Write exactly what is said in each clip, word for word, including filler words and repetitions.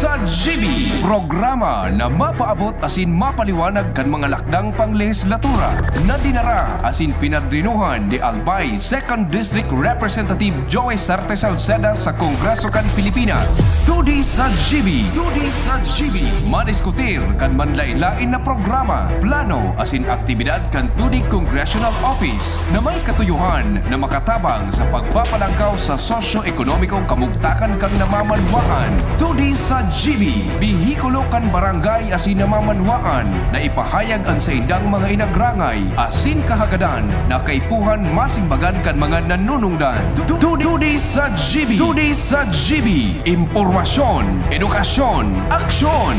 Sa G B, programa na mapaabot asin mapaliwanag kan mga lakdang panglehislatura na dinara asin pinadrinuhan ni Albay Second District Representative Joey Sarte Salceda sa Kongreso kan Pilipinas. Todi sa G B. Todi sa G B. Madiskutir kan manlain-lain na programa, plano asin aktibidad kan Todi Congressional Office na may katuyohan na makatabang sa pagpapalangkaw sa sosyo-ekonomikong kamugtakan kan namamanwaan. Todi sa G B, behikulo kan barangay asin namamanwaan na ipahayag an saindang mga inagrangay asin kahagadan na kaipuhan masimbagan kan mga nanunungdan. Tu-, tu-, Todi sa G B. Todi sa G B. Impormasyon, edukasyon, aksyon.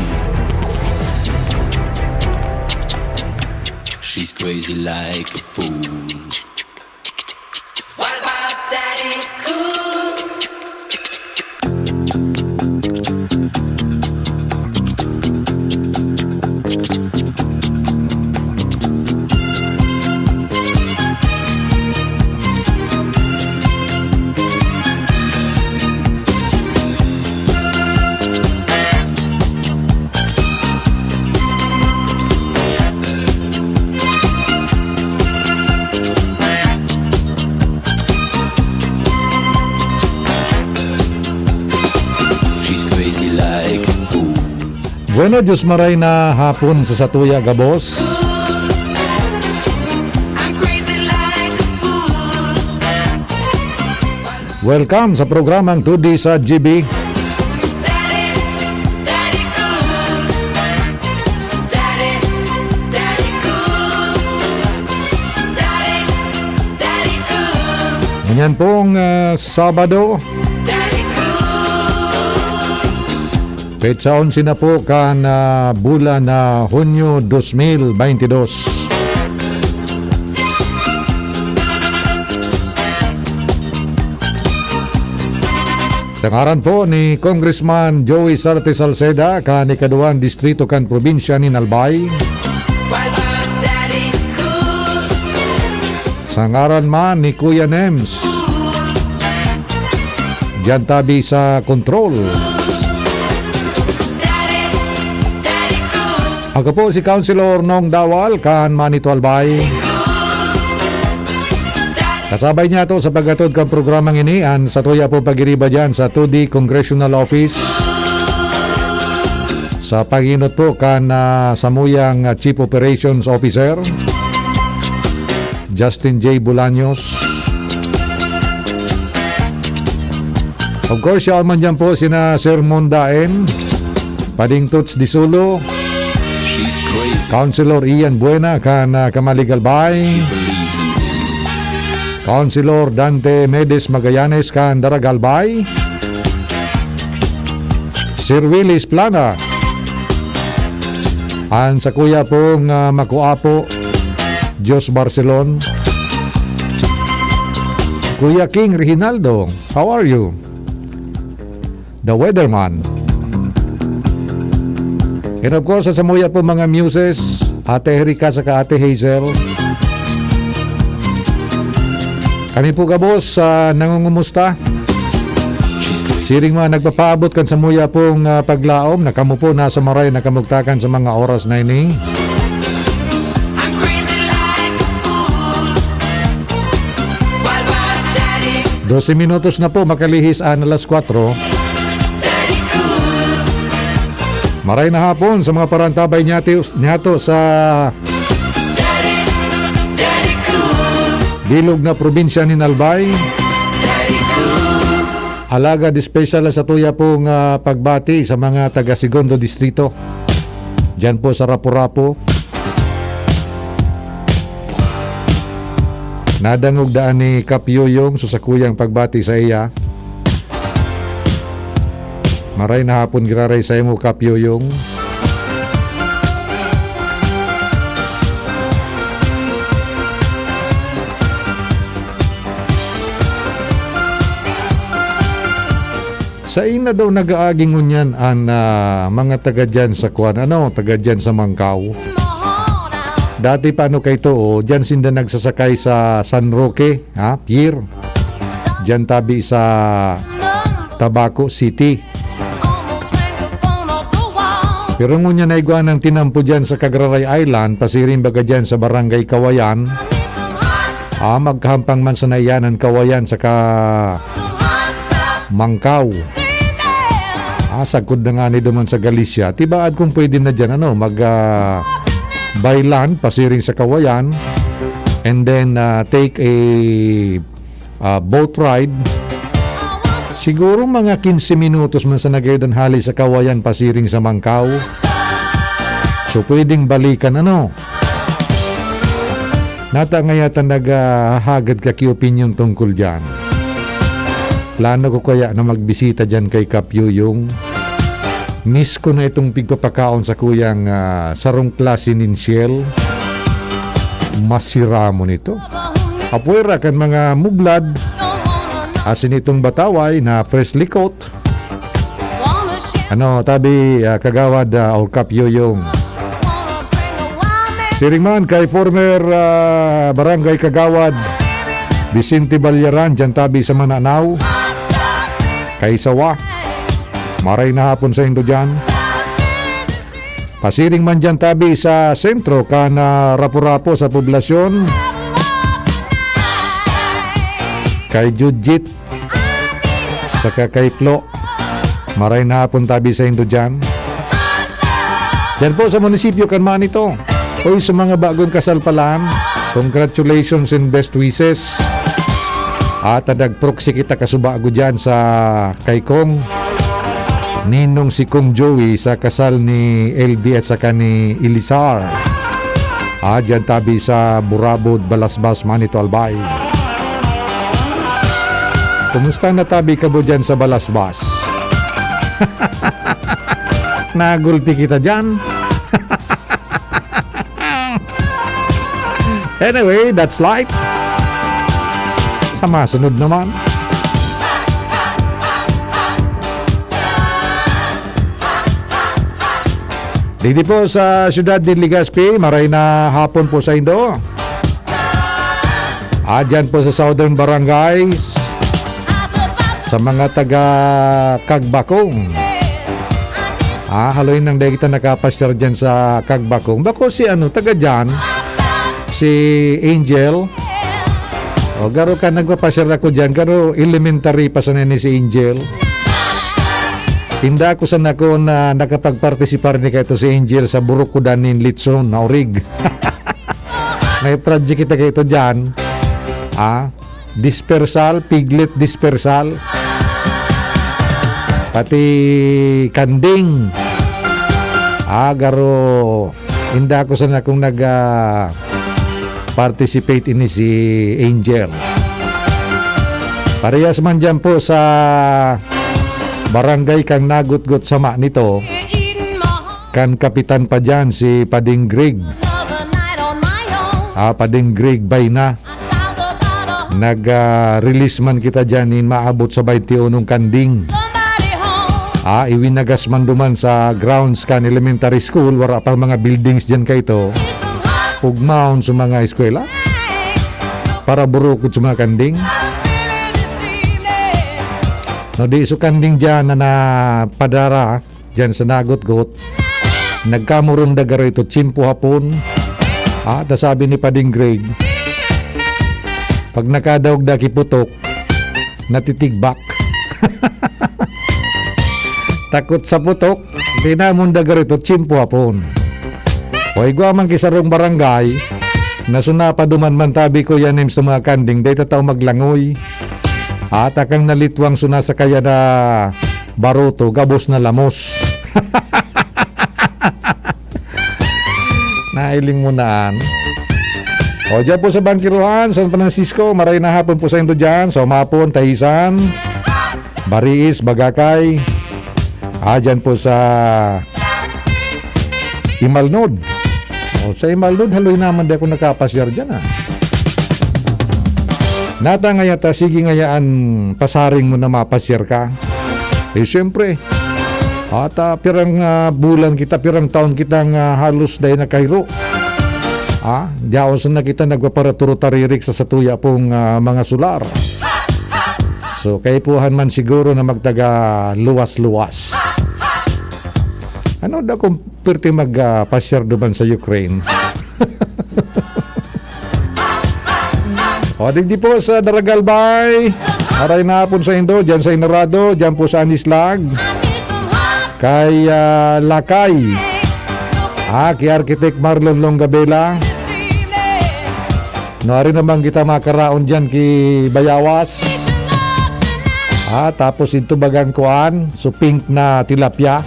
She's crazy like a fool. What about Daddy Cool? She's crazy like a fool. Bueno, Diyos maray na hapon sa satuya gabos. I'm crazy like a fool. Welcome sa programang Todi sa G B. Daddy, Daddy Cool. Daddy, Daddy Cool. Daddy, Daddy Cool. Ngunyan pong, ah, Sabado. Daddy Cool. Petsa onse na po kan, ah, bulan na Hunyo dos mil baynte dos. Sa ngaran po ni Congressman Joey Sarte Salceda, kan ikaduwang distrito kan probinsya nin Albay. Sa ngaran man ni Kuya Nems, diyan tabi sa kontrol. Ako po si Councilor Nong Dawal, kan Manito Albay. Kasabay niyato sa paghatod kan programang ini, an satuya po pagiriba diyan sa two D Congressional Office. Sa pag-inot po kan, ah, samuyang, ah, Chief Operations Officer, Justin J Bolaños. Of course, siya man dyan po sina Sir Mon Daen, Pading Toots Disulo, She's crazy. Councilor Ian Buena kan, ah, Camalig Albay, She believes in him. Councilor Dante Medes Magallanes kan Daraga Albay, Sir Willis Plana, an sakuya pong, ah, makuapo, Dios Barcelon, Kuya King Reginaldo, how are you? The Weatherman. And of course, sa samuya po mga muses, Ate Erika saka Ate Hazel. Kami po gabos, ah, nangungumusta. Siring mga nagpapaabot kan samuya pong, ah, paglaom na kamo po nasa maray na kamugtakan sa mga oras na ini. Dose minutos na po, makalihis an alas kwatro. Maray na hapon sa mga parantabay niyato, niyato sa bilog na probinsya nin Albay. Alagad espesyal na satuya pong, ah, pagbati sa mga taga Segundo Distrito. Diyan po sa Rapu-Rapu. Nadangog daan ni Kap Yoyong sa sakuyang pagbati saiya. Maray na hapon giraray saimo, Kap Yoyong. Sain na daw nag-aagi ngunyan an, ah, mga taga diyan sa kwan, ano, taga diyan sa Mangkao? Dati pa, ano, kay to, oh, diyan sinda nagsasakay sa San Roque, ha, Pier. Diyan tabi sa Tabaco City. Pero ngunyan na igwa nang tinampo dyan sa Cagraray Island, pasiring baga dyan sa Barangay Kawayan. Ah, magkahampang man sana iyan an Kawayan saka Mangkaw. Ah, sagkod na ngani duman sa Galicia. Tibaad kung pwede na dyan, ano, mag, ah, by land, pasiring sa Kawayan. And then, ah, take a, ah, boat ride. Siguro mga quince minutos man sana gayod an hali sa Kawayan pasiring sa Mangkaw. So, pwedeng balikan, ano? Nata ngaya ta naghahagad ka ki opinyon tungkol diyan. Plano ko kaya na magbisita diyan kay Kap Yoyong. Miss ko na itong pigpapakaon sa kuyang, ah, sarong klase nin shell. Masiramon ito. Apwera kan mga mublad, asin itong bataway na freshly caught. Ano, tabi, ah, Kagawad, ah, or Kap Yoyong? Siring man kay former, ah, barangay kagawad Vicente Ballaran, dyan tabi sa Mananao. Kay Sawa, maray na hapon sa indo dyan. Pasiring man dyan tabi sa sentro kan, ah, Rapu-Rapu sa poblasyon. Kay Jujit, saka kay Flo. Maray na hapon tabi sa indo dyan. Dyan po sa munisipyo kan Manito. Uy, sa mga bagong kasal palan, congratulations and best wishes. At nagproxy kita kasubago dyan sa kay Kong Ninong si Kong Joey sa kasal ni L B at saka ni Ilisar. Ah, dyan tabi sa Burabod, Balasbas, Manito, Albay. Kumusta na tabi kamo dyan sa Balasbas? Nagulpi kita dyan. Anyway, that's life. Sa masunod naman. Digdi po sa siyudad nin Legazpi, maray na hapon po sa indo. Ah, dyan po sa Southern Barangays, sa mga taga Cagbacong. Ah, haloy nang dahil kita nakapasyar dyan sa Cagbacong. Bako si ano, taga dyan, si Angel. O, garo ka nagpapasyar ako dyan, garo elementary pa sana ni si Angel. Inda ko sana ko na nakapagpartisipar ni kaito si Angel sa burukodan nin litson na orig. May project kita kaito dyan. Ah, dispersal, piglet dispersal. Pati kanding. Ah, garo, inda ko sana kung nag, ah, participate ini si Angel. Parehas man dyan po sa barangay kang nagutgot sama nito, kan kapitan pa dyan si Pading Greg. Ah, Pading Greg Bayna. Nag, ah, release man kita dyan in maabot sa baynti unong kanding. Ah, iwinagas man duman sa grounds kan elementary school, wara pang mga buildings dyan kaito. Ugmaon sa mga eskwela para burukod sa mga kanding. No, di so kanding dyan na napadara, dyan sa nagutgot. Nagkamurunda garo ito, tiyempo hapon. Ah, ta sabi ni Pading Greg, pag nakadaog da ki putok, natitigbak. Takot sa putok, di namon dagar ito, tiyempo hapon. O igwa man ki sarong barangay, na suna pa duman man tabi ko yan, sa mga kanding, dahil tataw maglangoy. At akang nalitwang suna sa kaya na baruto, gabos na lamos. Nailing mo na, an. O, dyan po sa Bangkiruhan, San Francisco, maray na hapon po sa indo dyan. Sa Umapon, Taisan, Bariis, Bagakay. Ah, dyan po sa Imalnod. O, sa Imalnod, haloy naman di ako nakapasyar dyan, ah. Nata ngaya ta, sige ngaya an pasaring mo na mapasyar ka. Eh, siyempre, at, ah, pirang, ah, bulan kita, pirang taon kitang, ah, halos dai nakahiro. Ah, diyaon sana kita nagpaparaturo taririk sa satuya pong, ah, mga sular. So, kaipuhan man siguro na magtaga luwas-luwas. Ano daw kung pirti mag, ah, pasyar duman sa Ukraine? O, digdi po sa Daragalbay. Maray na hapon sa indo, dyan sa Inarado, dyan po sa Anislag. Kay, ah, Lakay. Ah, kay Architect Marlon Longabela. No, ari naman kita makaraon dyan ki Bayawas. Ah, tapos ito bagang kuan, so pink na tilapia.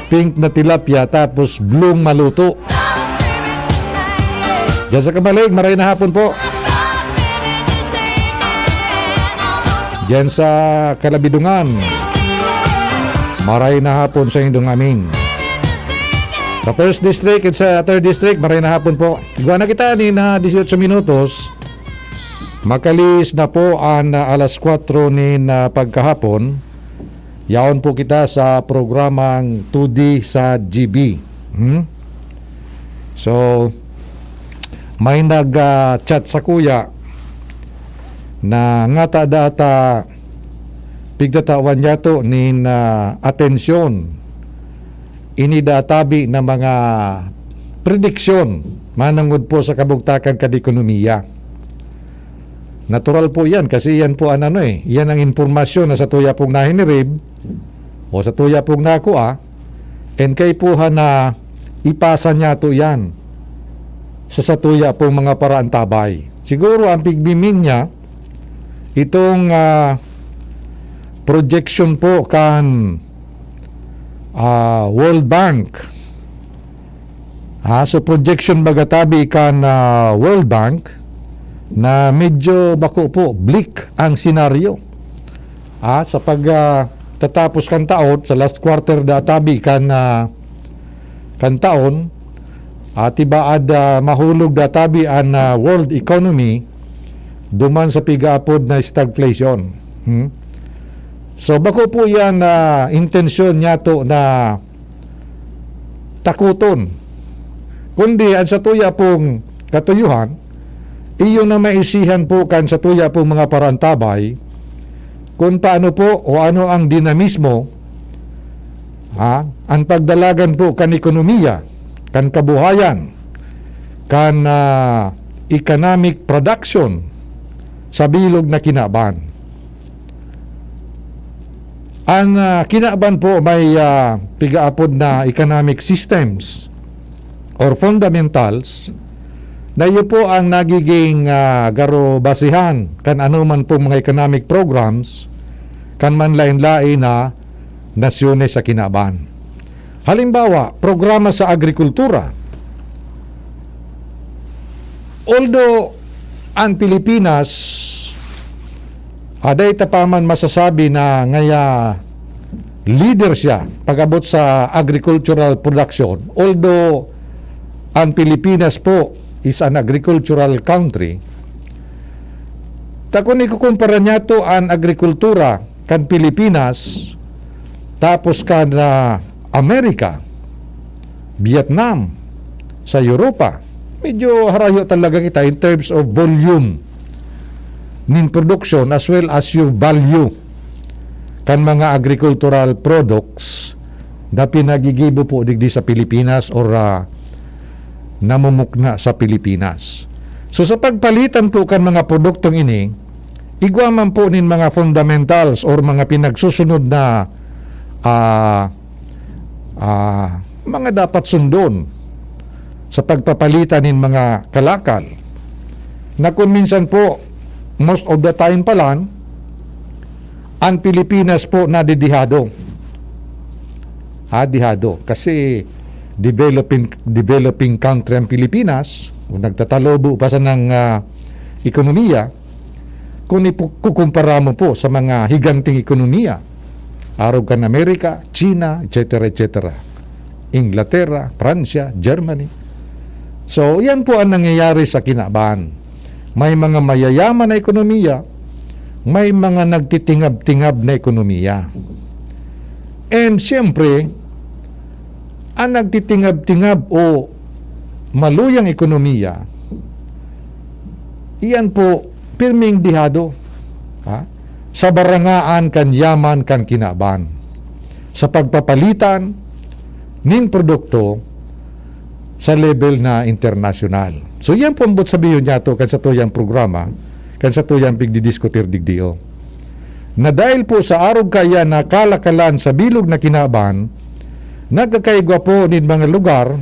Pink na tilapia, tapos blueng maluto. Diyan sa Kamalig, maray na hapon po. Diyan sa Kalabidungan, maray na hapon sa indong amin. Sa first district at sa third district, maray na hapon po. Igwa na kita ni na dieciocho minutos. Makalihis na po an, ah, alas kwatro nin, ah, pagkahapon. Yaon po kita sa programang two D sa G B. Hmm? So, may nag, ah, chat sa kuya na ngata data pigtatawan niya to nin, ah, atensyon. Ini databi na mga prediksyon manangod po sa kabugtakan kan ekonomiya. Natural po yan kasi yan po ang ano eh, yan ang impormasyon na sa tuya pong nahinirib o sa tuya pong nakua, and kaipuhan na ipasa niya to yan sa satuya pong mga paraantabay. Siguro ang pigbimin niya, itong, ah, projection po kan, ah, World Bank. Ah, so projection baga tabi kan, ah, World Bank na medyo bako po bleak ang senaryo. Ah, sa pag, ah, tatapos kan taon, sa last quarter da tabi kan, ah, kan taon, ah, tibaad, ah, mahulog da tabi an, ah, world economy duman sa pigaapod na stagflation. Hmm? So, bako po yan na intensyon niya to na takoton. Kundi, ang satuya pong katuyuhan, iyo na maisihan po kan satuya pong mga parantabay kung paano po o ano ang dinamismo, ha, ang pagdalagan po kan ekonomiya, kan kabuhayan, kan, ah, economic production sa bilog na kinaban. Ang, ah, kinaban po may, ah, pigaapod na economic systems or fundamentals na iyo po ang nagiging, ah, garo basihan kan anoman pong mga economic programs kan manlain-lain na nasyones sa kinaban. Halimbawa, programa sa agrikultura. Although ang Pilipinas, aday ta pa man masasabi na ngaya leader siya pag-abot sa agricultural production, although ang Pilipinas po is an agricultural country, ta kun ikukumpara niya to an agrikultura kan Pilipinas, tapos kan, ah, Amerika, Vietnam, sa Europa, medyo harayo talaga kita in terms of volume nin production as well as yung value kan mga agricultural products na pinagigibo po digdi sa Pilipinas or, ah, namumukna sa Pilipinas. So, sa pagpalitan po kan mga produktong ini, igwa man po nin mga fundamentals or mga pinagsusunod na, ah, ah, mga dapat sundon sa pagpapalitan nin mga kalakal na kung minsan po, most of the time pa lang, ang Pilipinas po nadidihado. Ah, dihado. Kasi developing, developing country ang Pilipinas, o nagtatalobo pa sa ng, ah, ekonomiya, kung ipu-, kukumpara mo po sa mga higanting ekonomiya, arog kan Amerika, China, et cetera, et cetera. Inglaterra, Pransya, Germany. So, yan po ang nangyayari sa kinaban. May mga mayayaman na ekonomiya, may mga nagtitingab-tingab na ekonomiya. And siyempre, ang nagtitingab-tingab o maluyang ekonomiya, iyan po, pirming dihado, ha? Sa barangaan kan yaman kan kinaban. sa pagpapalitan nin produkto sa level na internasyonal. So, yan po ang buot sabihon niya to kan satuyang programa, kan satuyang pigdidiskutir digdi, oh. Na dahil po sa arog kaiyan na kalakalan sa bilog na kinaban, nagkakaigwa po nin mga lugar,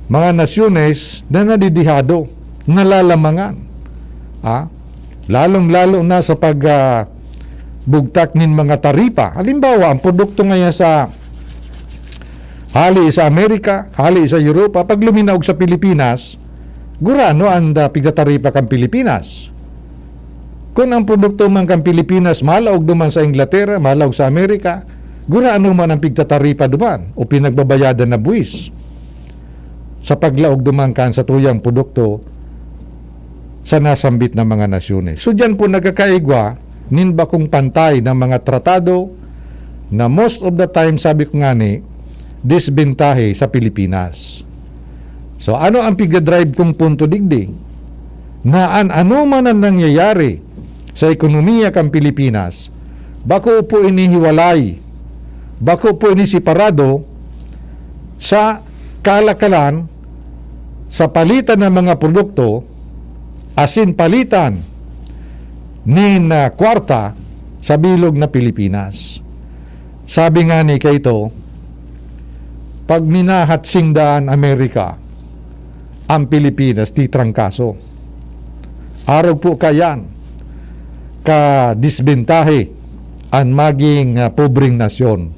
mga nasyones na nadidihado, nalalamangan. Ah, lalong-lalo na sa pag, ah, bugtak nin mga taripa. Halimbawa, ang produkto ngayon sa hali sa Amerika, hali sa Europa, pag luminaog sa Pilipinas, gurano ang, ah, pigtataripa kan Pilipinas. Kun ang produkto man kan Pilipinas malaog duman sa Inglaterra, malaog sa Amerika, gurano man ang pigtataripa duman o pinagbabayadan na buwis sa paglaog duman kan satuyang produkto sa nasambit na mga nasyones. So, diyan po nagkakaigwa nin bakong pantay na mga tratado na most of the time, sabi ko ngani, disbentahe sa Pilipinas. So, ano ang pigdadrive kong punto digdi? Na an anoman an nangyayari sa ekonomiya kan Pilipinas, bako po ini hiwalay, bako po ini separado sa kalakalan sa palitan ng mga produkto asin palitan nin, ah, kwarta sa bilog na Pilipinas. Sabi ngani kaito, pag minahat sinda an Amerika, ang Pilipinas, titrangkaso. Arog po kaiyan, kadisbentahe an maging, ah, pobreng nasyon.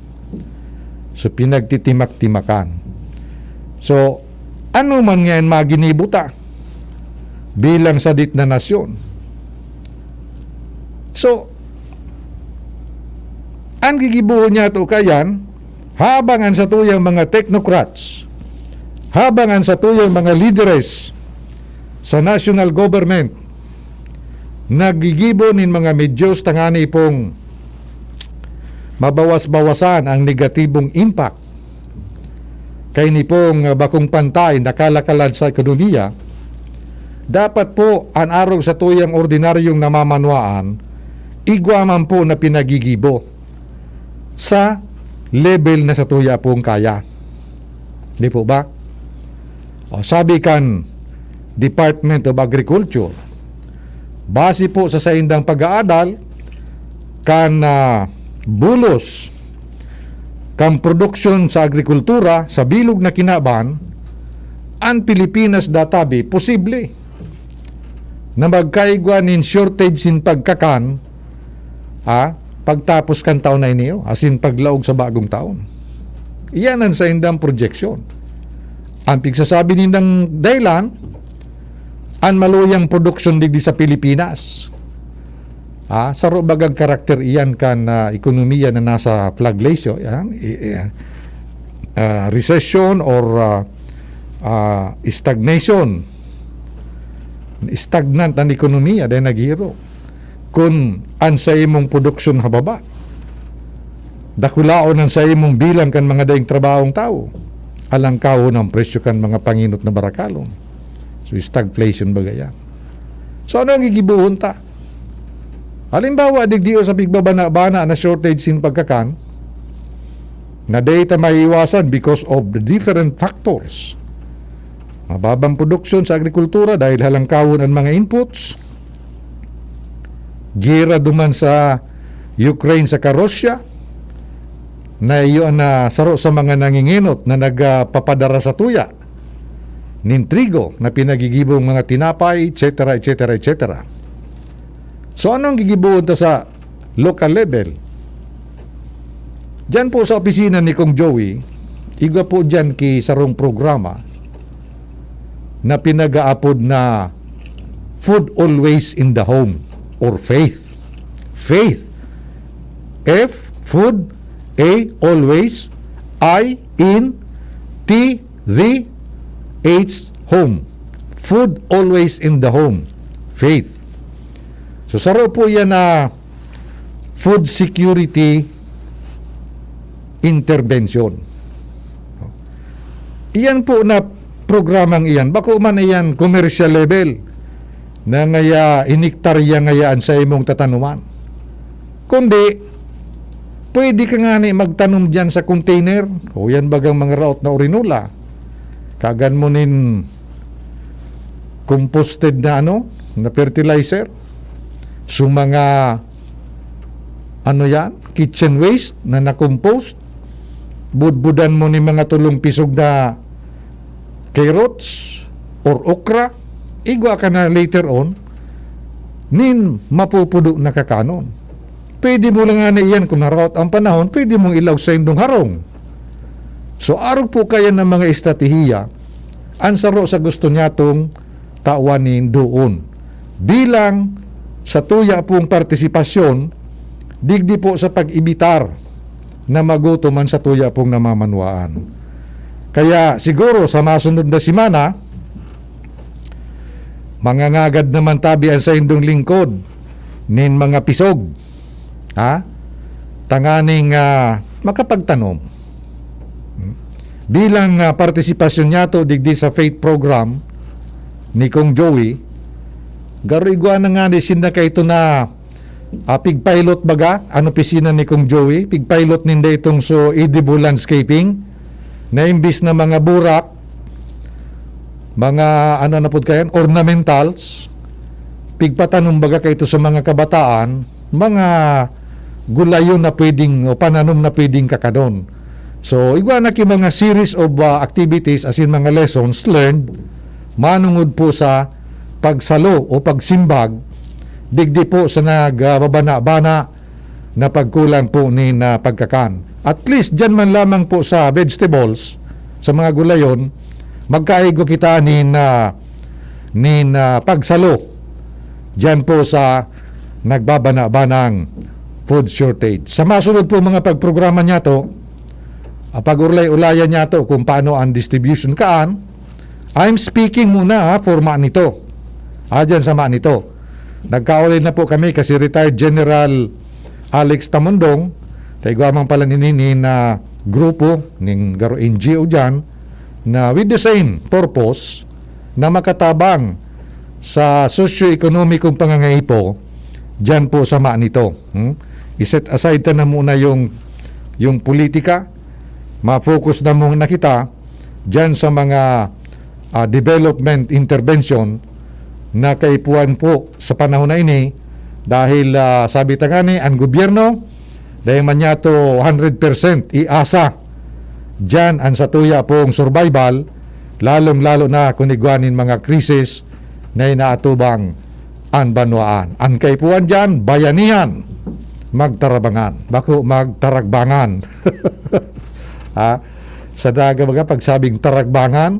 So, pinagtitimak-timakan. So, ano man ngayon maginibo ta bilang sadit na nasyon? So, ang gigibohon niya to kaiyan, habang ang satuyang mga technocrats, habang ang satuyang mga lideres sa national government naggigibo nin mga medyos tangani pong mabawas-bawasan ang negatibong impact kaini pong, ah, bakong pantay na kalakalan sa ekonomiya, dapat po an arog satuyang ordinaryong namamanwaan, igwa man po na pinagigibo sa level na satuya pong kaya. Di po ba? O, sabi kan Department of Agriculture, base po sa saindang pag-aadal kan, ah, bulos kan produksyon sa agrikultura sa bilog na kinaban, ang Pilipinas databi posible na magkaigwa nin shortage sin pagkakan, ah, pagtapos kan taon na ini, oh, asin paglaog sa bagong taon. Iyan ang saindang projection. Ang pigsasabi nindang dahilan, an maluyang produksyon digdi sa Pilipinas. Ah, saro bagang karakter iyan kan, ah, ekonomiya na nasa flagflation, yan, i-, i-, ah, recession or, ah, ah, stagnation. Stagnant an ekonomiya dahil naghihirok. Kun an saimong produksyon hababa, dakulaon an saimong bilang kan mga daing trabahong tawo, alangkawon an presyo kan mga pangenot na barakalon. So, stagflation baga yan. So, ano ang gigibohon ta? Halimbawa, digdi o sa pigbabana-bana na shortage sin pagkakan, na dai ta maiiwasan because of the different factors. Mababang produksyon sa agrikultura dahil halangkawon an mga inputs. Giyera duman sa Ukraine saka Russia, na iyo na saro sa mga nangingenot na nagpapadara sa tuya nin trigo na pinagigibong mga tinapay, et cetera, et cetera, et cetera. So, anong gigibohon ta sa local level? Diyan po sa opisina ni Kong Joey, igwa po diyan ki sarong programa na pinag-aapod na Food Always in the Home or FAITH. FAITH. F, food, A, always, I, in, T, the, H, home. Food always in the home. FAITH. So, saro po yan na food security intervention. Iyan po na programang iyan, bako man iyan commercial level na ngaya inektarya ngaya an saimong tatanuman. Kundi, Pwede ka ngani magtanom diyan sa container, o yan bagang mga raot na orinola. Kagan mo nin composted na ano, na fertilizer. So mga, ano yan, kitchen waste na na-compost. Budbudan mo ni mga tulong pisog na carrots or okra. Igwa ka na later on, nin mapupudo na kakanon. Pwede mo lang ngani iyan kung naraot ang panahon, pwede mong ilaog sa indong harong. So, arog po kaya ng mga estratehiya, ang saro sa gusto niya tong tawan nin doon. Bilang sa tuya pong partisipasyon, digdi po sa pag-ibitar na magutom ang sa tuya pong namamanwaan. Kaya siguro sa masunod na semana, mangangagad naman tabi ang saindong lingkod nin mga pisog, ha? Tanganing, ah, makapagtanom. Bilang, ah, partisipasyon niyato digdi sa faith program ni Kong Joey, garo igwa na ngani sinda kaito na, ah, pigpilot baga, an opisina ni Kong Joey, pigpilot ninda itong so edible landscaping, na imbis na mga burak, mga ano na pod kayan, ornamentals, pigpatanom baga kaito sa mga kabataan, mga gulayon na pwedeng, o pananom na pwedeng kakadon. So, igwa na ki mga series of, ah, activities, as in mga lessons learned, manungod po sa pagsalo o pagsimbag, digdi po sa nagbabana-bana na pagkulang po nin, ah, pagkakan. At least, diyan man lamang po sa vegetables, sa mga gulayon, magkaigwa kita nin, ah, nin, ah, pagsalo diyan po sa nagbabana-banang food shortage. Sa masunod po mga pagprograma niyato, ah, pag-urlay-ulayan niyato kung paano ang distribution kaan, I'm speaking muna, ha, for ma nito. Ah, diyan sa ma nito. Nagkaulay na po kami kasi retired General Alex Tamundong, ta igwa man pala nini nin, ah, grupo ning garo N G O diyan, na with the same purpose na makatabang sa socio-ekonomikong pangangaipo diyan po sa ma nito. Hmm? I-set aside ta na muna yung, yung politika, ma-focus na muna kita diyan sa mga, ah, development intervention na kaipuhan po sa panahon na ini dahil, ah, sabi ta ngani, ang gobyerno, dahil man niya to hundred percent iasa diyan ang satuya pong survival, lalong-lalo na kung igwa nin mga krisis na inaatubang an banwaan. An kaipuhan diyan, bayanihan, magtarabangan. Bako magtaragbangan. Ha? Sa daga baga, pagsabing taragbangan,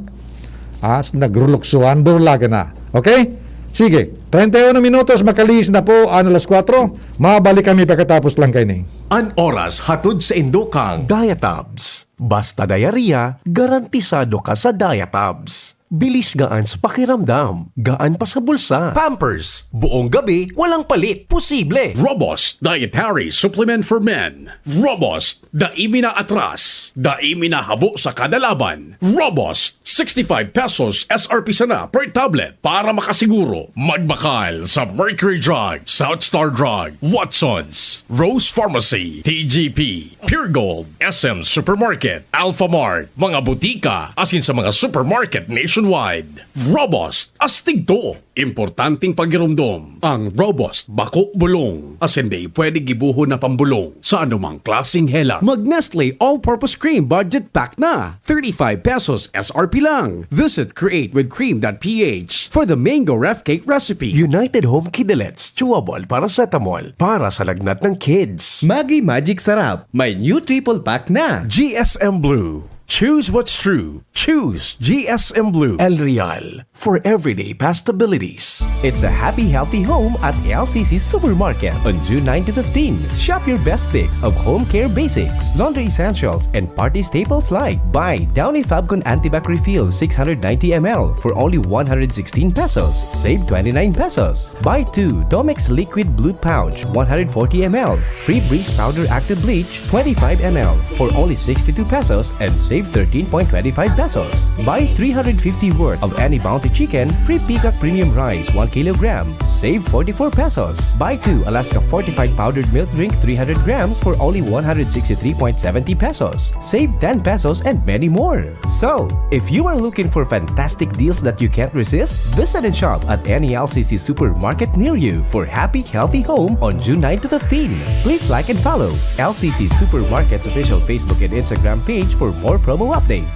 ha? Nagruluksuhan, dulagan na. Okay? Sige, treinta y uno minutos, makalihis na po an alas kwatro. Mabalik kami pagkatapos lang kaini. An oras hatod sa indokang Diatabs. Basta diarrhea, garantisado ka sa Diatabs. Bilis gaan sa pakiramdam, gaan pa sa bulsa. Pampers, buong gabi, walang palit. Posible. Robust Dietary Supplement for Men. Robust, dai mi na atras, dai mi na habo sa kada laban. Robust, sixty-five pesos S R P sana per tablet. Para makasiguro, magbakal sa Mercury Drug, South Star Drug, Watsons, Rose Pharmacy, T G P, Pure Gold, S M Supermarket, Alphamart, mga butika, asin sa mga supermarket nationwide. Robust, astig to. Importanteng pagiromdom, ang Robust bako bulong, asin dai pwede gibohon na pambolong sa anumang klaseng helang. Mag Nestle All-Purpose Cream Budget Pack na, thirty-five pesos S R P lang. Visit create with cream dot P H for the mango ref cake recipe. United Home Kidilets Chewable Paracetamol para sa lagnat ng kids. Maggi Magic Sarap, may new triple pack na. G S M Blue. Choose what's true. Choose G S M Blue. El Real. For everyday pastabilities. It's a happy, healthy home at L C C Supermarket on June nine to fifteen. Shop your best picks of home care basics, laundry essentials, and party staples like buy Downy Fabcon Antibac Refill six hundred ninety M L for only one hundred sixteen pesos, save twenty-nine pesos. Buy two Domex Liquid Blue Pouch one hundred forty M L, Free Breeze Powder Active Bleach twenty-five M L for only sixty-two pesos and Save thirteen point twenty-five pesos. Buy three hundred fifty worth of any Bounty Chicken, free Peacock Premium Rice, one kilogram. Save forty-four pesos. Buy two Alaska fortified powdered milk drink, three hundred grams, for only one hundred sixty-three point seventy pesos. Save ten pesos and many more. So, if you are looking for fantastic deals that you can't resist, visit and shop at any L C C supermarket near you for happy, healthy home on June nine to fifteen. Please like and follow L C C Supermarket's official Facebook and Instagram page for more promo updates.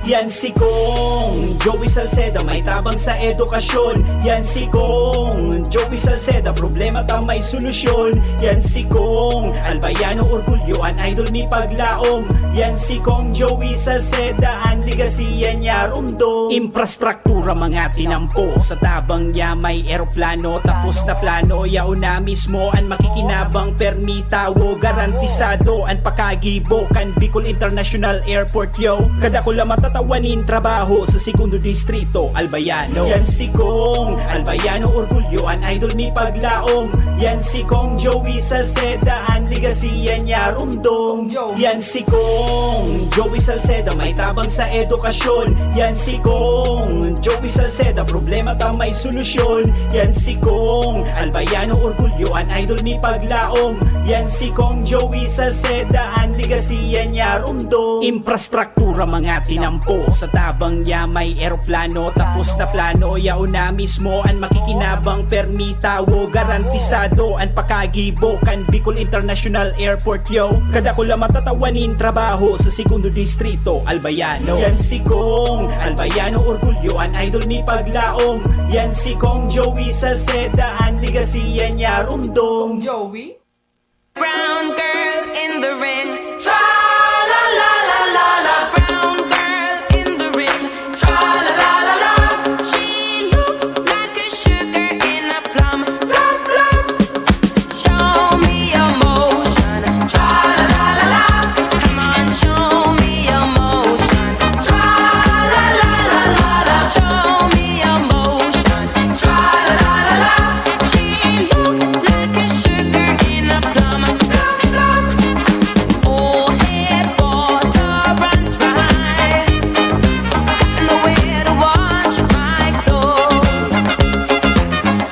Yan si Kong Joey Salceda, may tabang sa edukasyon. Yan si Kong Joey Salceda, problema ta may solusyon. Yan si Kong Albayano, orgulyo an idol mi paglaom. Yan si Kong Joey Salceda, an legacy yan niya rumdom. Infrastruktura mga tinampo, sa tabang niya may eroplano. Tapos na plano, yaon na mismo an makikinabang. Permi tawo, garantisado an pakagibo kan Bicol International Airport, yo. Kadakula matatawan nin trabaho sa segundo distrito, Albayano. Yan si Kong Albayano, orgulyo an idol mi paglaom. Yan si Kong Joey Salceda, an legacy yan niya rumdom. Yan si Kong Joey Salceda, may tabang sa edukasyon. Yan si Kong Joey Salceda, problema ta may solusyon. Yan si Kong Albayano, orgulyo an idol mi paglaom. Yan si Kong Joey Salceda, an legacy yan niya rumdom. Infrastruktura mga tinampo, sa tabang niya may eroplano. Tapos na plano, yaon na mismo an makikinabang. Permi tawo, garantisado an pakagibo kan Bicol International Airport, yo. Kadakula matatawan nin trabaho sa segundo distrito, Albayano. Yan si Kong Albayano, orgulyo an idol mi paglaom. Yan si Kong Joey Salceda, an legacy yan niya rumdom. Joey? Brown girl in the ring. Tra la la la la la. Brown girl in the ring. Tra la la la la. She looks like a sugar in a plum. Plum plum. Show me your motion. Tra la la la la. Come on, show me your motion. Tra la la la la la. Show me your motion. Tra la la la la. She looks like a sugar in a plum. Plum plum. Old head water run dry. Got nowhere to wash my clothes.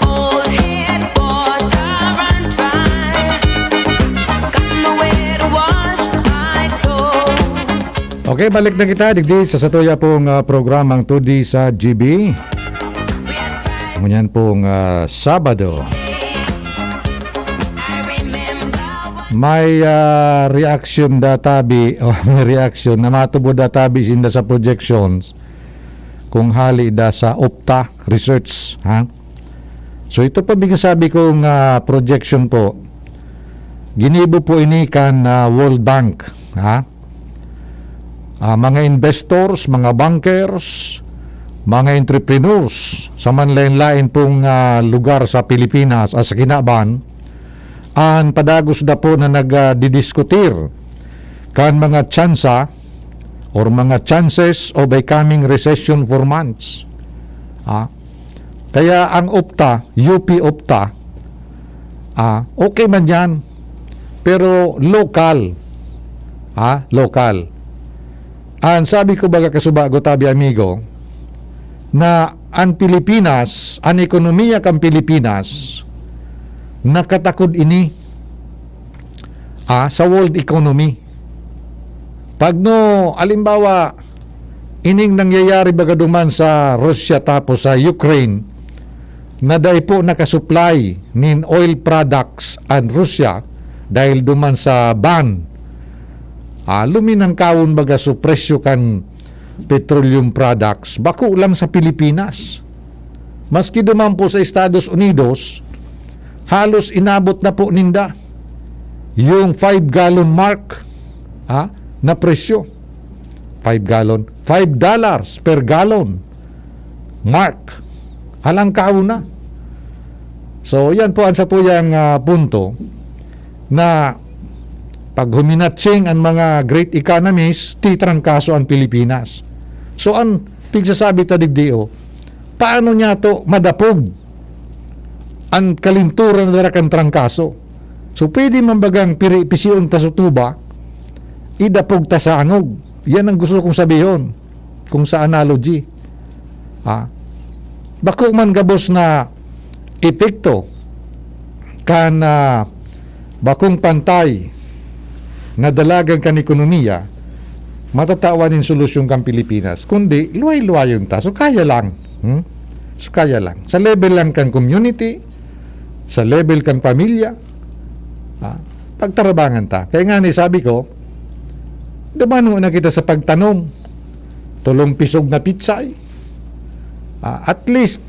Old head water run dry. Got nowhere to wash my clothes. Okay, balik na kita digdi sa satuya pong ah, programang Todi sa G B. Ngunyan pong ah, Sabado. May ah, reaction da tabi, o may reaction na matubod da tabi sinda sa projections kung hali da sa Opta Research, ha? So ito pa bigyan sabi kong ah, projection po. Ginibo po ini kan ah, World Bank, ha? Ah, mga investors, mga bankers, mga entrepreneurs sa manlain-lain pong ah, lugar sa Pilipinas, ah, sa kinaban, an padagos da po na nagdidiskutir kan mga tsansa or mga chances of a coming recession for months. Ah, kaya ang Opta, U P Opta, ah, okay man yan. Pero local. Ah, local. Ang sabi ko baga kasubago tabi amigo, na ang Pilipinas, ang ekonomiya kan Pilipinas, nakatakod ini ah, sa world economy. Pag no, alimbawa, ining nangyayari baga duman sa Russia tapos sa Ukraine, na dai po nakasupply nin oil products an Russia dahil duman sa ban. Ah, luminangkawon baga so presyo kan petroleum products, bako lang sa Pilipinas. Maski duman po sa Estados Unidos, halos inabot na po ninda yung five gallon mark, ha, na presyo. Five gallon, five dollars per gallon mark. Alang kauna. So, yan po ang satuyang ah, punto na pag huminatsing ang mga great economies, titrangkaso ang Pilipinas. So, ang pigsasabi ta digdi, oh, paano niya to madapog ang kalinturan na dara kan trangkaso? So, pwede man bagang piri-, pisiyon ta sa tuba, idapog ta sa angog. Yan ang gusto kong sabihon, kung sa analogy. Ah, bako man gabos na epekto kan, ah, bakong pantay na dalagan kan ekonomiya, matatawan nin solusyon kan Pilipinas, kundi luway-luwayon ta. So, kaya lang. Hmm? So, kaya lang. Sa level lang kan community, sa level kan pamilya, ah, pagtarabangan ta. Kaya nga ni sabi ko, dumano na kita sa pagtanom. Tolong pisog na pitsay. Ah, at least,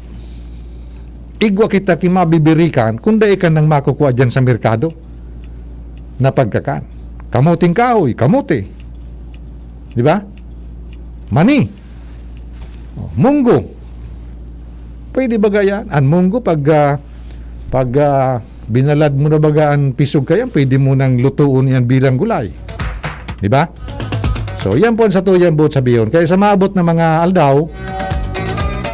igwa kita ki mabibirikan kung dai ka nang makukua dyan sa merkado na pagkakan. Kamuting kahoy, kamote. Di ba? Mani. Oh, munggo. Pwede ba yan? Ang munggo, pag, ah, pag, ah, binalad mo na baga ang pisog kayan, pwede mo nang lutuon yan bilang gulay. Di ba? So, yan po ang satuyang buot sabihon. Kaya sa maabot na mga aldaw,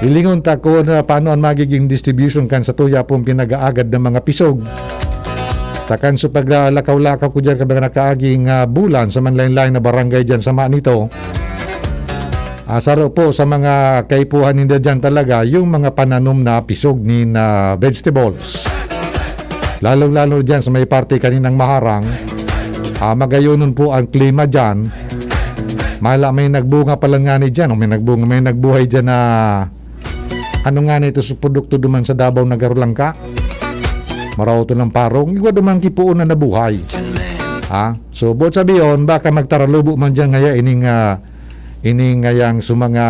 ilingon ta kung, ah, paano ang magiging distribution kan satuya pong pinag-aagad ng mga pisog. Takan sa paglakaw-lakaw ko dyan, kabaga nakaaging, ah, bulan sa manlain-lain na barangay dyan sa Manito. Ah, saro po sa mga kaipuhan ninda dyan talaga, yung mga pananom na pisog nin, ah, vegetables. Lalong-lalo dyan sa may parte kaninang maharang, ah, magayonon po ang klima dyan. Mala may nagbunga pala nga ni dyan, o may nagbunga, may nagbuhay dyan na, ano nga ni ito sa produkto duman sa Davao na garulangka? Maraot lang parong, igwa duman kipuon na nabuhay. Ha? So, buot sabihon, baka magtaralubo man dyan ngaya ining, ah, ining ngayang sa mga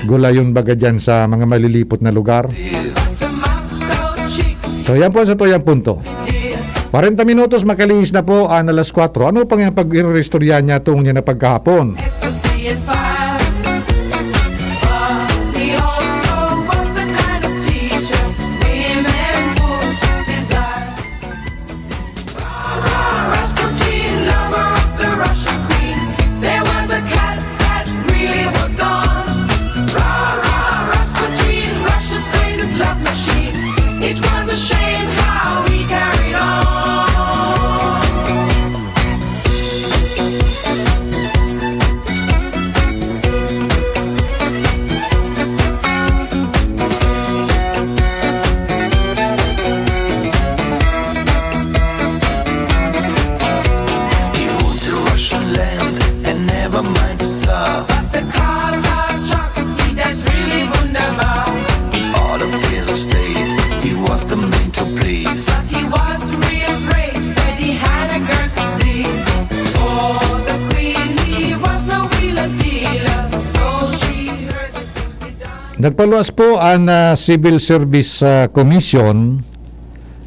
gulayon baga dyan sa mga malilipot na lugar. So, yan po ang satuyang punto. Kwarenta minutos, makalihis na po ang alas kwatro. Ano pang yung pag-iristorya niya tungkol niya na pagkahapon? Rah, rah, Rasputin, lover of the Russian queen. There was a cat that really was gone. Rah, rah, Rasputin, Russia's greatest love machine. It was a shame how he carried on. He ruled the Russian land and never mind the Tsar. But the Khazar Chak, he danced really wunderbar. In all affairs of state, he was the man to please. But he was real great when he had a girl to squeeze. For the queen, he was no wheeler dealer, though she heard the things he done. Nagpaluwas po ang, ah, Civil Service, ah, Commission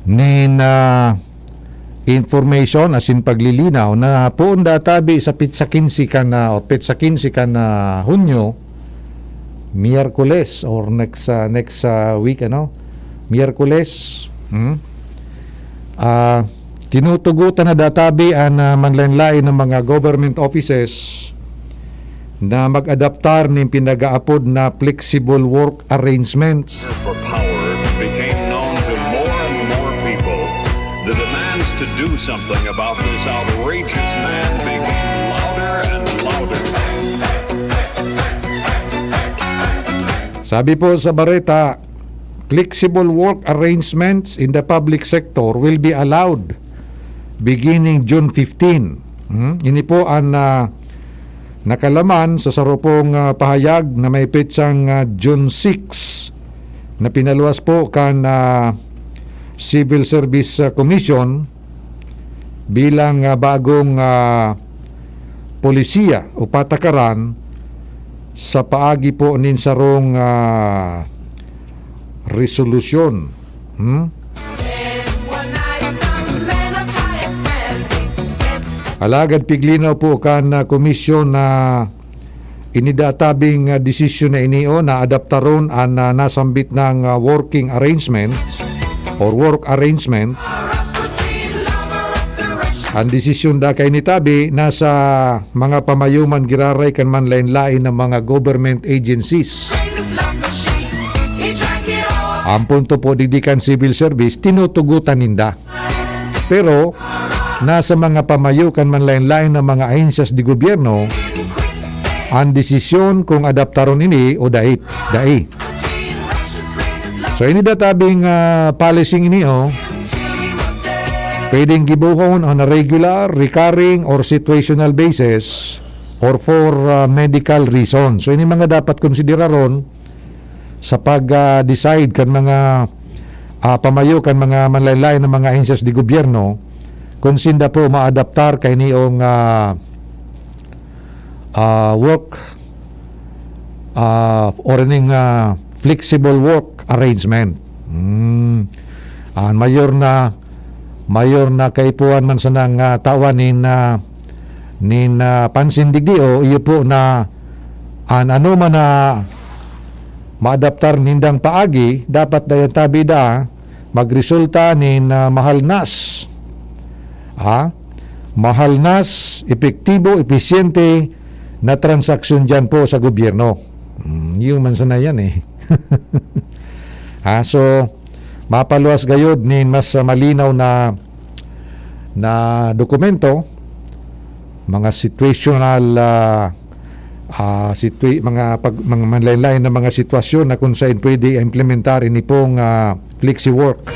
nin, ah, information asin paglilinaw na poon databi sa petsa quince kan, ah, o petsa quince kan, ah, Hunyo, Miyerkules or next, ah, next, ah, week, ano? Miyerkules, hmm? Ah, tinutugutan na databi an, ah, manlain-lain na mga government offices na mag-adaptar nin pinag-aapod na flexible work arrangements. For power became known to more and more people. The demands to do something about this outrageous man became louder and louder. Sabi po sa bareta, flexible work arrangements in the public sector will be allowed beginning June fifteen. Hmm? Ini po ang, ah, nakalaman sa sarupong, ah, pahayag na may petsang, ah, June six na pinaluwas po kan, ah, Civil Service, ah, Commission bilang, ah, bagong, ah, polisiya o patakaran sa paagi po nin sarong, ah, resolusyon. Hmm? Alagad piglinaw po kan, ah, komisyon na ini databing, ah, desisyon na ini o na adaptaron an, ah, nasambit nang, ah, working arrangement or work arrangement. An desisyon da kaini tabi nasa mga pamayuman giraray kan manlain-lain na mga government agencies. An punto po digdi kan civil service, tinutugutan ninda. Pero, Nasa mga pamayo kan manlaen-laen na mga ahensyas de gobyerno an desisyon kung adaptaron ini o dai, dai. So, ini databing, ah, policy ini, oh, pwedeng gibohon on a regular, recurring, or situational basis, or for, ah, medical reason. So, ini mga dapat konsideraron sa pag, ah, decide kan mga, ah, pamayo kan mga manlaen-laen na mga ahensyas de gobyerno kung sinda po maadaptar kainiyong, ah, ah, work, ah, or ining, ah, flexible work arrangement. Hmm. An mayor na, mayor na kaipuhan man sanang, ah, tawan nin, ah, nin, ah, pansin digdi, o iyo po na an anoman na maadaptar nindang paagi, dapat dayan tabi da magresulta nin, ah, mahalnas. Ah, mahalnas, epektibo, episyente na transaksyon diyan po sa gobyerno. Hmm, yun man sana yan eh. Ah, so, mapaluwas gayod nin mas, ah, malinaw na, na dokumento, mga situational, ah, ah, sitwi-, mga pag-, mga manlaen-laen na mga sitwasyon na kung saan pwede implementar ini pong, ah, flexi work.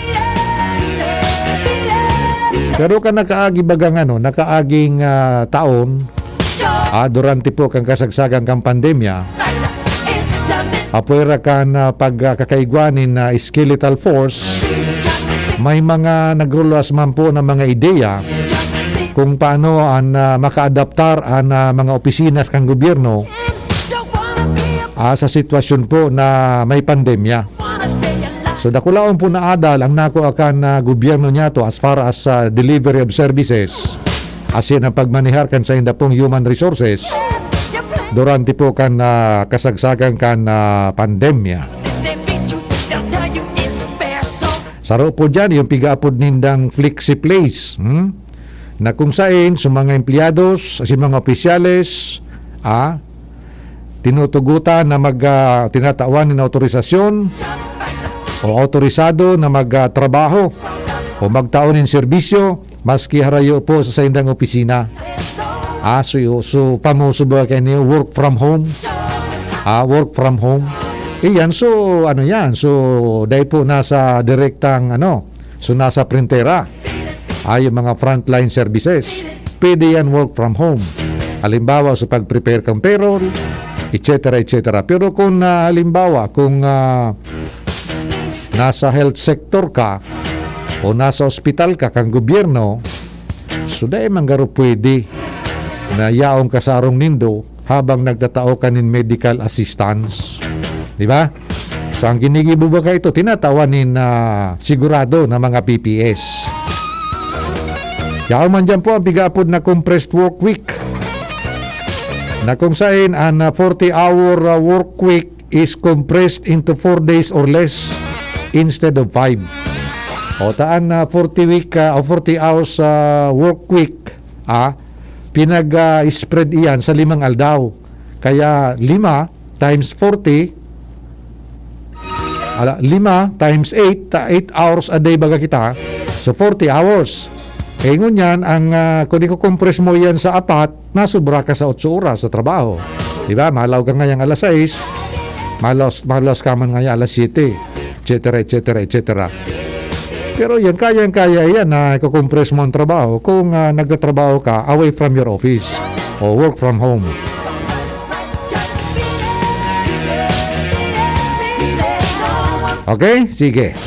Pero kan nakaagi bagang ano, nakaaging, ah, taon, ah, durante po kan kasagsagan kan pandemya, apwera kan, ah, pagkakaigwa nin, ah, skeletal force, may mga nagruluwas man po na mga ideya kung paano an, ah, makaadaptar an, ah, mga opisina kan gobyerno, ah, sa sitwasyon po na may pandemya. So, dakulaon po na adal ang nakua kan, ah, gobyerno niyato as far as, ah, delivery of services, asin ang pagmanehar kan sainda pong human resources durante po kan, ah, kasagsagan kan, ah, pandemya. Saro po diyan yung pigaapod nindang flexi place, hmm? Na kung sain, sa mga empleyados, sa mga opisyales, ah, tinutugutan na mag, ah, tinatawan nin autorisasyon o autorisado na mag, ah, trabaho o magtao nin serbisyo maski harayo po sa saindang opisina. Ah, so, so, famoso ba kayo niyo, work from home? Ah, work from home. Iyan, so, ano yan? So, dahil po nasa direktang, ano, so, nasa printera. Ah, yung mga frontline services. Pwede yan work from home. Halimbawa, sa pag-prepare kang payroll, et cetera, et cetera. Pero kung, ah, halimbawa, kung, ah, nasa health sector ka o nasa ospital ka kang gobyerno, so dai man garo pwede na yaon ka sa harong nindo habang nagtatao ka nin medical assistance. Di ba? So, ang ginigibo ba kaito, tinatawan nin, ah, sigurado na mga P P S. Yaon man dyan po ang pigaapod na compressed work week, na kung sain an, ah, forty hour, ah, work week is compressed into four days or less instead of five. O, taan na forty week, ah, o forty hours, ah, work week, ah, pinag, ah, spread iyan sa limang aldaw. Kaya lima times forty, ala, lima times eight, ta-, eight hours a day baga kita. So, forty hours. Eh, ngunyan, ang, ah, kung iko-compress mo yan sa apat, nasubra ka sa otso oras sa trabaho. Di ba? Malaw ka ngayang alas sais, malos, malos ka man ngayang alas siyete, et cetera, et cetera, et cetera. Pero yan, kayang-kaya yan na iko-compress mo ang trabaho kung, ah, nagtatrabaho ka away from your office o work from home. Okay? Sige.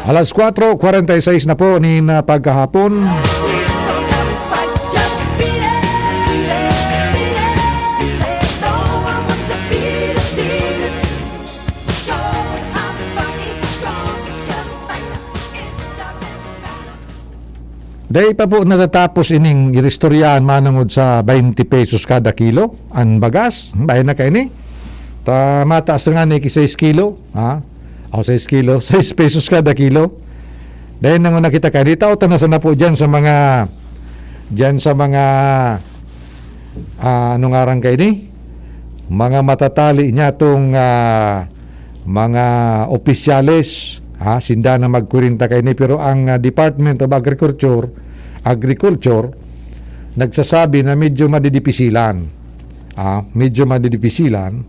Alas kwatro kwarenta y seis na po nin, ah, pagkahapon. Dai pa po natatapos ining iristoryahan manongod sa twenty pesos kada kilo an bagas. Bayan na kaini. Ta mataas na nga ni ki sais kilo, ha? O, sais kilo, sais pesos kada kilo. Dai na nga nakita ka. Di tao ta na sana po diyan sa mga, diyan sa mga, ah, ano ngaran kaini? Mga matatali niya tong, ah, mga opisyales Ha, sinda na magkurinta kaini, pero ang, ah, Department of Agriculture, Agriculture, nagsasabi na medyo madidipisilan. Ah, medyo madidipisilan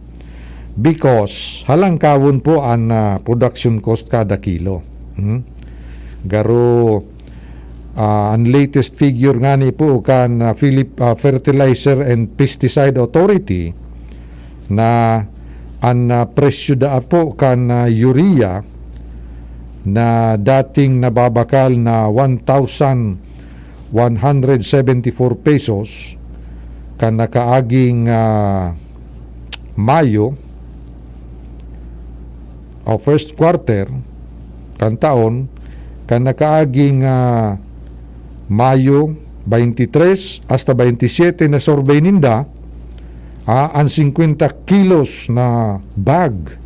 because halangkawon po an, ah, production cost kada kilo. Hmm? Garo, ah, ang latest figure ngani po kan, ah, Philip, ah, Fertilizer and Pesticide Authority na an, ah, presyo daa po kan, ah, urea na dating nababakal na one thousand one hundred seventy-four pesos kan nakaaging, ah, Mayo o first quarter kan taon, kan nakaaging, ah, Mayo twenty-three hasta twenty-seven na survey ninda, ah, ang fifty kilos na bag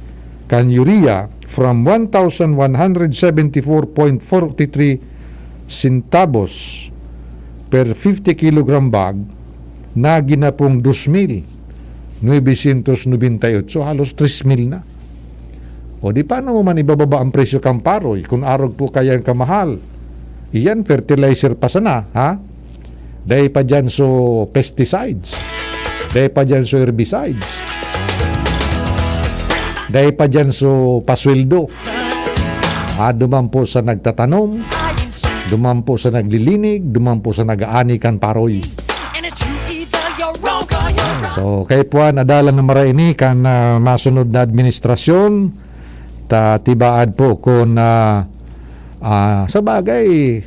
kan urea from one thousand one hundred seventy-four point forty-three centavos per fifty kilogram bag, nagin na pong dos mil nuebe syentos nobenta y otso, halos tres mil na. O di, paano mo man ibababa ang presyo kan paroy kung arog po kaya ang kamahal? Iyan, fertilizer pa sana, ha? Dai pa dyan so pesticides. Dai pa dyan so herbicides. Dai pa dyan so pasweldo. Ah, duman po sa nagtatanom, duman po sa naglilinig, duman po sa nag-aani kan paroy. So, kay Puan, adalan na mara ini kan, ah, masunod na administrasyon. Ta tibaad po kun, ah, ah, sa bagay,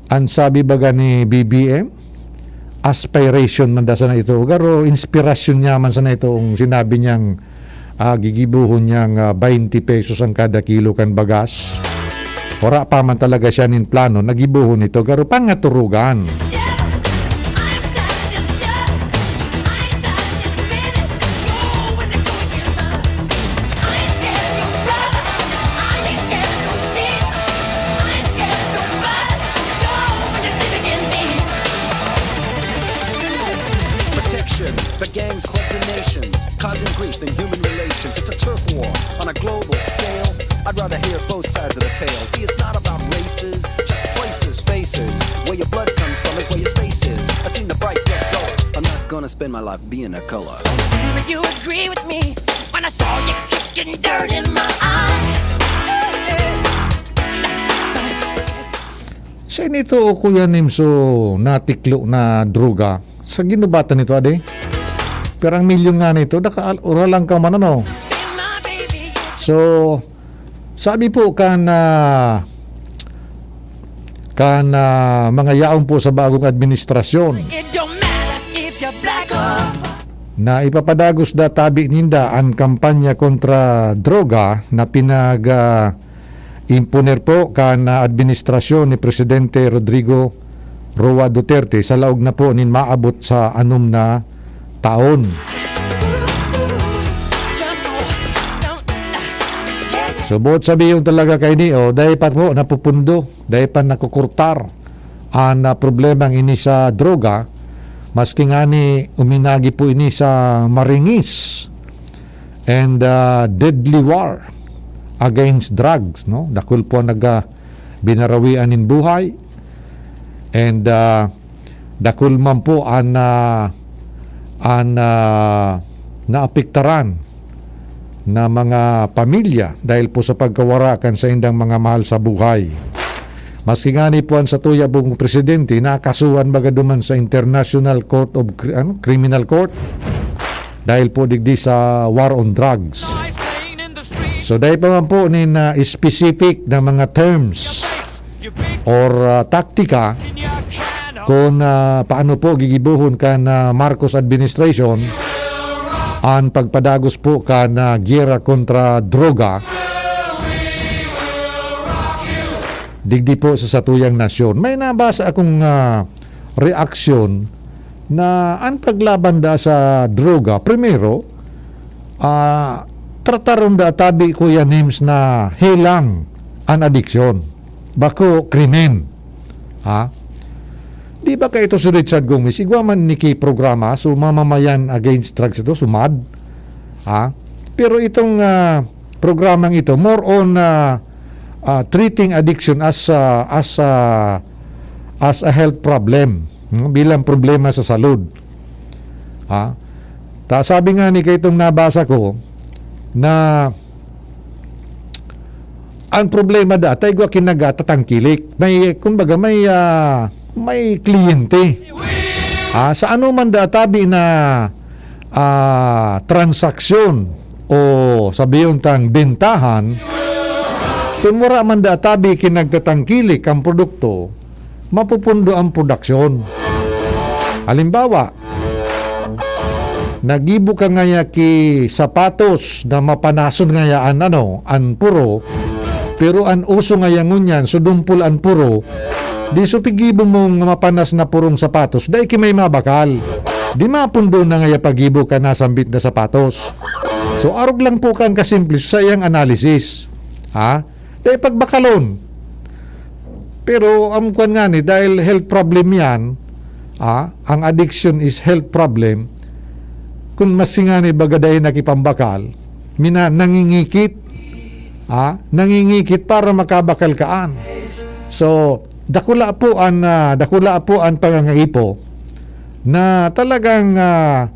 ang sabi baga ni B B M, aspiration man da sana ito, garo inspirasyon niya man sana itong sinabi niyang, ah, gigibohon niyang, ah, twenty pesos ang kada kilo kan bagas. Wala pa man talaga siya nin plano na gibohon ito, garo pangaturugan. Protection for gangs, clubs, and nations, causing grief in human relations. It's a turf war on a global scale. I'd rather hear both sides of the tale. See, it's not about races, just places, faces. Where your blood comes from is where your space is. I seen the bright red door. I'm not gonna spend my life being a color. Damn, you agree with me when I saw you kicking dirt in my eye. Sa inito, Kuya Nimso, natiklo na droga sa ginubatan nito, ade? Pero ang milyon nga nito, naka-, ura lang ka man, ano? So, sabi po kan, ah, kan, ah, mga yaon po sa bagong administrasyon It don't matter if you're black or na ipapadagos da tabi ninda an kampanya kontra droga na pinag, ah, imponer po kan, ah, administrasyon ni Presidente Rodrigo Roa Duterte sa laog na po nin maabot sa anom na taon. So, buot sabihon talaga kaini, oh, dai pa po napupundo, dai pa nakukurtar an, ah, problemang ini sa droga, maski ngani uminagi po ini sa maringis and, ah, deadly war against drugs, no? Dakul po ang nag, ah, binarawian nin buhay. And, ah, dakul man po an, ah, an, ah, naapektaran na mga pamilya dahil po sa pagkawara kan saindang mga mahal sa buhay. Maski ngani po an satuya pong presidente nakasuhan baga duman sa International Court of Cri-, ano, Criminal Court dahil po digdi sa war on drugs. So, dai pa man po nin, ah, specific na mga terms or, ah, taktika kung, ah, paano po gigibohon kan, ah, Marcos administration an pagpadagos po kan, ah, giyera kontra droga digdi po sa satuyang nasyon. May nabasa akong, ah, reaksyon na an paglaban da sa droga, primero, ah, trataron da tabi, Kuya Nims, na helang an adiksyon. Bako krimen. Ha? Di ba kaito si Richard Gomez? Igwa man nikiprograma, so Mamamayan Against Drugs ito, so MAD. Ha? Pero itong, ah, programang ito, more on, ah, ah, treating addiction as a, as a, as a health problem, no? Bilang problema sa salud. Ha? Ta, sabi nga ni kaitong nabasa ko na ang problema da, ta igwa kinaga tatangkilik. May, kumbaga, may, ah, may kliyente. Ah, sa ano man da tabi na, ah, transaksyon o sabiyon tang bentahan, kung wala man da tabi kinagtatangkilik ang produkto, mapupundo ang produksyon. Halimbawa, nagibo ka ngaya ki sapatos na mapanason ngaya an ano, an puro, pero an uso ngaya ngunyan, sudumpol an puro, di so pigibo mo nga mapanas na purong sapatos, dai ki may mabakal. Di mapundo na ngaya pagibo ka nasambit na sapatos. So, arog lang po kang kasimple sa iyang analysis. Ha? Dai pagbakalon. Pero ang kwan nga ni, dahil health problem yan, ah, ang addiction is health problem, kung mas nga ni baga dai nakipambakal, mina-, nangingikit, ah, nangingikit para makabakal kaan. So, dakula po an, ah, dakula po ang pangangaipo na talagang, ah,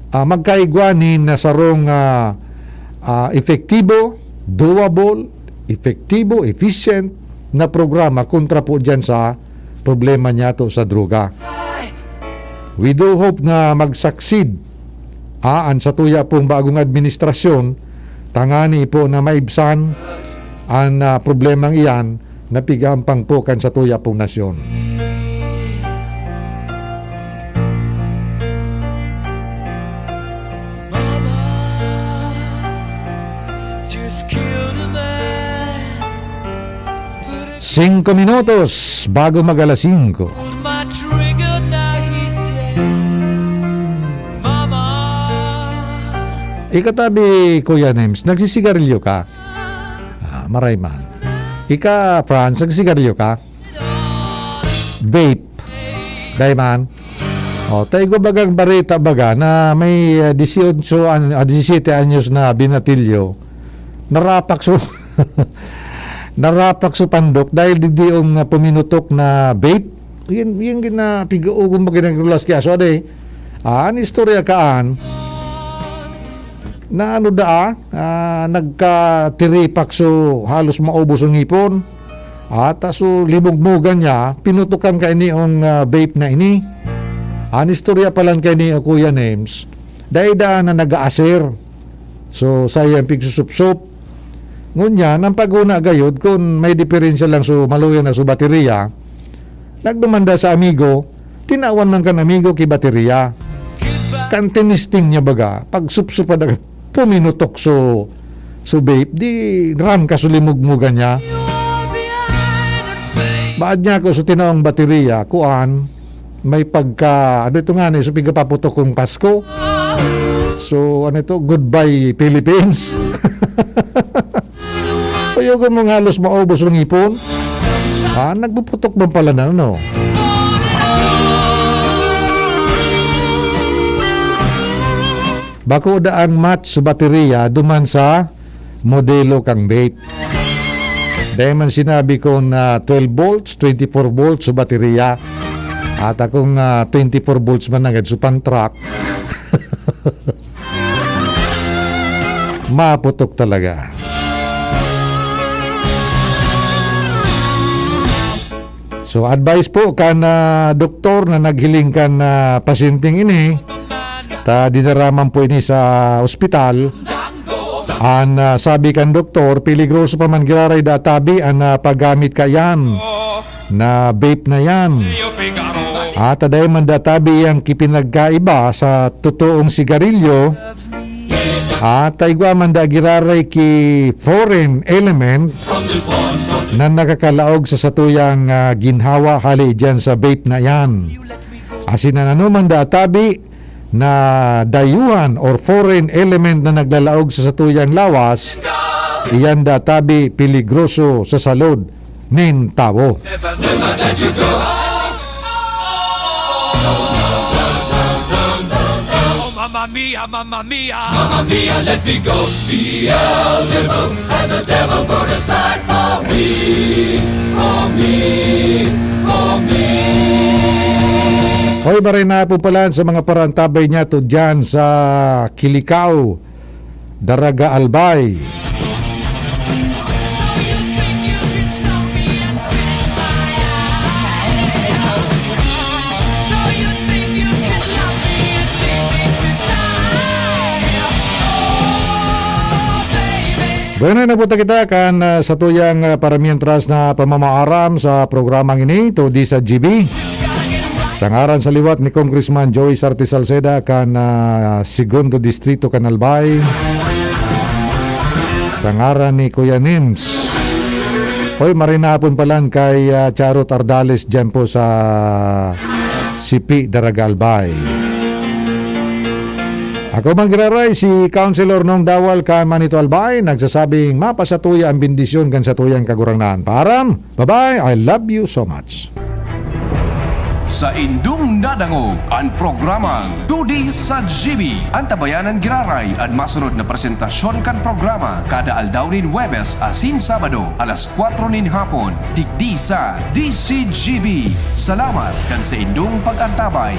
ah, magkaigwa nin, ah, sarong, ah, ah, epektibo, doable, epektibo, efficient na programa kontra po diyan sa problema niyato sa droga. We do hope na mag-succeed, ah, an satuya pong bagong administrasyon, tangani po na maibsan an, ah, problemang iyan na pigahampang po kan satuya pong nasyon. Mama, just killed a man. Singko minutos bago mag alas singko. Pulled my trigger, now he's dead. Mama. Ika tabi, Kuya Nems, nagsisigarilyo ka? Ah, maray man. Ika, Franz, nagsisigarilyo ka? Vape. Dai man. O, ta igwa bagang bareta baga na may, ah, dieciocho an-, ah, disisyete anyos na binatilyo. Narapak so, narapak so pandok dahil digdi ang, ah, puminutok na vape. Yan, yan gina-, pig-uugom ba ginagrulas kaya so, ade? Ah, an istorya kaan, na ano daa, ah, nagkatiripak so halos maubos ang ngipon. At, ah, so limugmugan niya, pinutukan kaini ang, ah, vape na ini. An istorya palan kaini, ah, Kuya Nems, dai daa na nag-aasir. So, sa iyang pigsusupsop. Ngunyan, ang paghuna gayod, kun may diferensya lang so maluya na so baterya, nagdumanda sa amigo, tinawan man kan amigo ki baterya. Kan tinisting niya baga, pagsupsop pa daga, puminutok so, so vape, di ram ka so limugmugan niya. Baad niya ako so tinaong baterya, kuan, may pagka, ano ito nga, so pigkapaputok kong Pasko. So, ano ito, goodbye Philippines. Payogon mong halos maubos ang ngipon. Ah, nagpuputok man pala na, ano? Bako da ang match sa baterya duman sa modelo kang vape. Dai man sinabi kung, ah, twelve volts, twenty-four volts sa baterya. At akong, ah, twenty-four volts man agad sa pang-truck. Maputok talaga. So, advice po kan, ah, doktor na naghiling kan, ah, pasyenteng ini, ta dinaraman po ini sa ospital. An, ah, sabi kan doktor, peligroso pa man giraray da tabi an, ah, paggamit kaiyan na vape na yan. At aday man da tabi yang kipinagkaiba sa totoong sigarilyo, at ta igwa man da giraray ki foreign element na nakakalaog sa satuyang, ah, ginhawa hali diyan sa vape na iyan. Asin an anoman da tabi na dayuhan or foreign element na naglalaog sa satuyang lawas, iyan da tabi peligroso sa salud nin tawo. Mamma mia, mamma mia. Mamma mia, let me go. Beelzebub has a devil put aside for me, for me, for me. Hoy, maray na po pala sa mga parantabay niya to dyan sa Kilikao, Daraga Albay. Bueno, napunta kita kan uh, sa tuyang uh, paramientras na pamamaaram sa programang ini, Todi sa G B. Sa ngaran sa liwat ni Congressman Joey Sarte Salceda kan uh, Segundo Distrito kan Albay. Sa ngaran ni Kuya Nims. Hoy, marinapon palan kay uh, Charot Ardales dyan po sa Sipi, Daraga Albay. Ako man giraray si Councilor Nong Dawal kan Manito Albay, nagsasabing mapasatuya ang bendisyon kan satuyang kagurangnan. Paaram, bye-bye, I love you so much. Sa indong nadangog an programang Todi sa G B. Antabayanan giraray an masunod na presentasyon kan programa kada aldaw nin Huwebes asin Sabado alas kwatro nin hapon, digdi sa D C G B. Salamat kan sa indong pag-antabay.